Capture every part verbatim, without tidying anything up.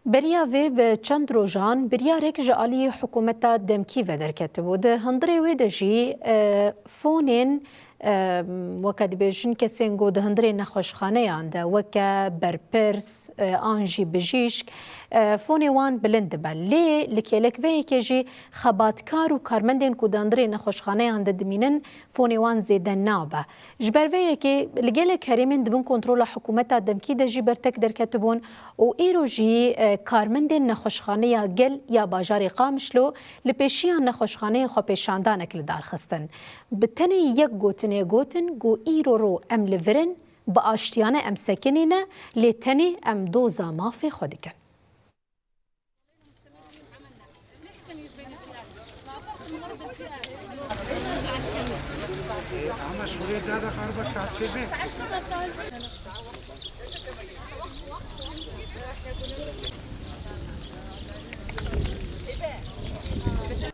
Beriya vê bi çend rojan biryarek ji alî hikûmeta demkî ve derketibû. Di hundirê wê de jî, e, fonên, e, weke dibêjin kesên ku di hundirê nexweşxaneyan de weke berpirs, e, an jî bijîşk, e, fonê wan bilind dibe. Lê li kêlekveyekê jî xebatkar û karmendên ku di hundirê nexweşxaneyan de dimînin, fonê wan zêde nabe. Ji ber vê yekê li gelek herêmên di bin kontrola hikûmeta demkî de jî bertek derketibûn û îro jî, e, karmendên nexweşxaneya gel ya bajarê Qamişlo li pêşiya nexweşxaneyê xwepêşandanek li dar xistin. Bi tenê yek gotinê gotin ku îro ro em li vir in, bi aştiyane em sekinîne, lê tenê em doza mafê xwe dikin.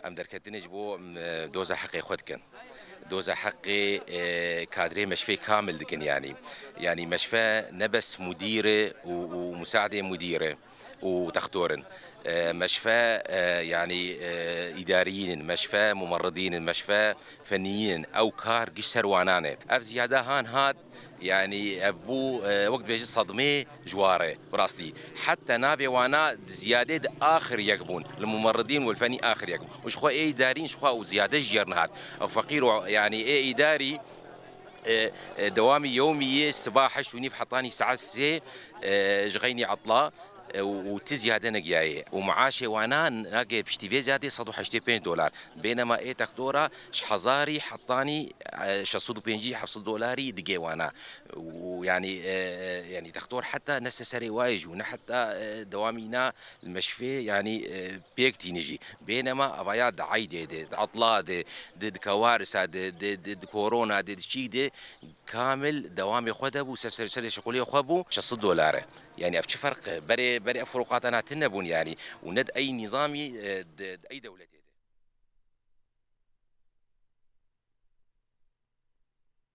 Em derketinê ji bo, em, doza heqê xwe dikin. Doza heqê, e, kadrê meşfê kamil dikin yanî. Yanî meşfe ne bes mudîr e û, û musaedê mudîr e û textor in. E, meşfe, e, yanî, e, îdariyîn in, meşfe mumerridîn in, meşfe feniyîn in. Ew kar giş ser wanan e. Ev ziyade han hat, yanî ev bû, e, wek dibêjin sedmê ji war e, bi rastî. Heta navê wana ziyade di axir yek bûn. Li mumerridîn û li fenî axir yek bûn. Û ji xwe ê îdarîn ji xwe û ziyade ji yer nehat. Ew feqîr û, yanî ê îdarî, e, e, dewamî yewmî yê siba heşt û nîv hetanî saet sê, e, ji xeynî etla, e, û, û ti ziyade negiyaye. Û maaşê wana nagê piştî vê ziyadê sed û heştê pênc dolar. Bênema ê textora ji hezarî hetanî, e, şeş sed û pêncî heft sed dolarî digê wana. Û yanî, e, e, yanî textor heta ne ser serê wayê jî û ne heta, e, dewamî na li meşfê, yanî, e, pêk tîni jî. Bênema evaya di eydê de, di etla de, di, di kewarisa de, di, di, di korona de, di çî de, kamil dewamê xwe de bû, ser, ser, serê şixulê xwe bû, şeş sed dolar e. Yanî ev çi ferq e? Berê, berê ev furuqatana tune bûn yanî. Û ne di ey nîzamî, e, di, di ey dewletê.